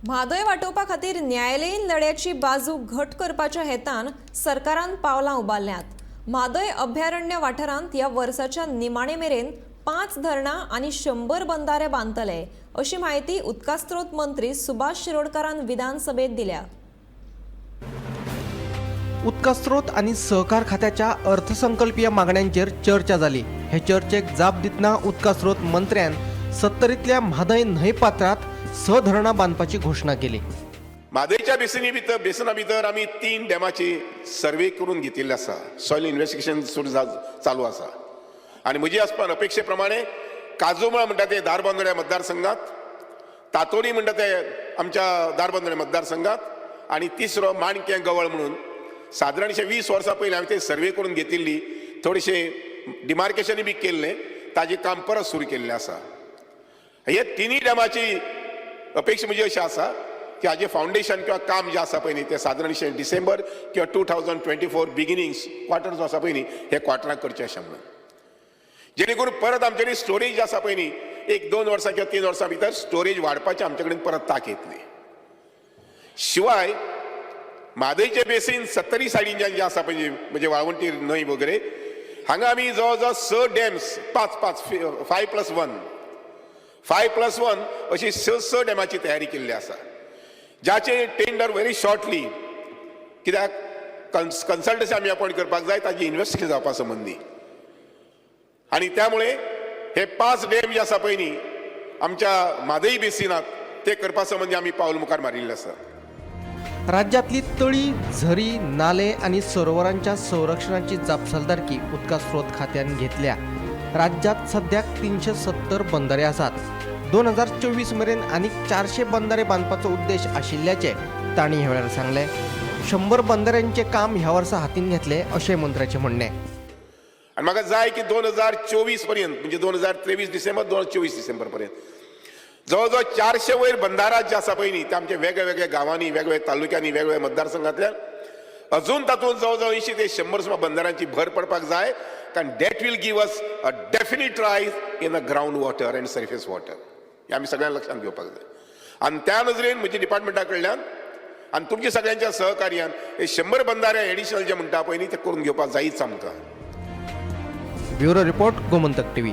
म्हादय वाटोवपा खातीर न्यायालयीन लढ्याची बाजू घट करपाच्या हेतान सरकारान पावलां उबारल्यांत. म्हादय अभयारण्य वाठारांत ह्या वर्साच्या निमाणे मेरेन 5 धरणां आनी 100 बंधारे बांदतले, अशी म्हायती उदकास्रोत मंत्री सुभाष शिरोडकारान विधानसभेत दिल्या. उदकास्रोत आनी सहकार खात्याच्या अर्थसंकल्पीय मागण्यांचेर चर्चा जाली. हे चर्चेक जाप दितना उदकास्रोत मंत्र्यान सत्तरींतल्या म्हादय न्हंय पात्रांत 6 धरणां बांदपाची घोशणा केली. म्हादयच्या बेसिनी भितर, बेसना भितर आमी तीन डॅमाची सर्वे करून घेतिल्ले आसा. सॉयल इन्वेस्टिगेशन सुरू चालू आसा आनी म्हजी आसपान अपेक्षे प्रमाणे काजूमळ म्हणटा ते धारबांदोड्या मतदारसंघात, तातोडी म्हणटा ते आमच्या धारबांदोड्या मतदारसंघात आनी तिसरो माणक्यां गवळ म्हणून सादारणशे 20 वर्सां पयलीं हांवें ते सर्वे करून घेतिल्ली. थोडेशें डिमार्केशनय बी केल्लें, ताजें काम परत सुरू केल्लें आसा. हे तिनूय डॅमाची अपेक्षा म्हजी अशी आसा की हाजें फावंडेशन किंवा काम जें आसा पळय न्ही, तें सादारणशें डिसेंबर किंवा 2024 बिगिनींग क्वार्टर जो आसा पळय न्ही, हे क्वार्टराक करचें अशें म्हणून, जेणे करून परत आमचे कडेन स्टोरेज जे आसा पळय न्ही, एक 2 वर्सां किंवा 3 वर्सां भितर स्टोरेज वाडपाची आमचे कडेन परत ताक येतली. शिवाय म्हादयचे बेसीन सत्तरी सायडीन जे आसा पळय, म्हणजे वाळवंटी न्हंय वगैरे, हांगा आमी जवळ जवळ स डॅम्स, पांच पांच, 5+1, 5+1 अशी स स डॅमाची तयारी केल्ली आसा, ज्याचे टेंडर व्हेरी शॉर्टली, कित्याक कन्सल्टन्सी आमी अपॉयंट करपाक जाय ताजी इन्वेस्टिगेशन जावपा संबंदी. आनी त्यामुळे हे 5 डॅम जे आसा पळय न्ही आमच्या म्हादई बेसिनात, ते करपा संबंदी आमी पावल मुखार मारिल्लें आसा. राज्यांतली तळी, झरी, नाले आनी सरोवरांच्या संरक्षणाची जापसालदारकी उदकास्रोत खात्यान घेतल्या. राज्यात सद्याक 370 बंधारे आसात. 2024 मेरेन आनीक 400 बंधारे बांदपाचो उद्देश आशिल्ल्याचे तांणी ह्या वेळार सांगलें. 100 बंधाऱ्यांचें काम ह्या वर्सा हातीन घेतलें, अशें मंत्र्याचें म्हणणें. आनी म्हाका जाय की 2024 पर्यंत, म्हणजे 2023 डिसेंबर, 2024 डिसेंबर पर्यंत जवळ जवळ 400 वयर बंधारा जे आसा पळय न्ही, ते आमच्या वेगळ्या वेगळ्या गांवांनी, वेगवेगळ्या तालुक्यांनी, वेगवेगळ्या मतदारसंघातल्यान अजून तातूंत जवळ जवळ 80 ते 100 सुमार बंधारांची भर पडपाक जाय, कारण that will give us a definite rise in a ground water and surface water. हें आमी सगळ्यांक लक्षांत घेवपाक जाय. आनी त्या नजरेन म्हज्या डिपार्टमेंटा कडल्यान आनी तुमच्या सगळ्यांच्या सहकार्यान हे 100 बंधारे एडिशनल जे म्हणटा पळय न्ही, ते करून घेवपाक जायच आमकां. Bureau report, Gomantak TV.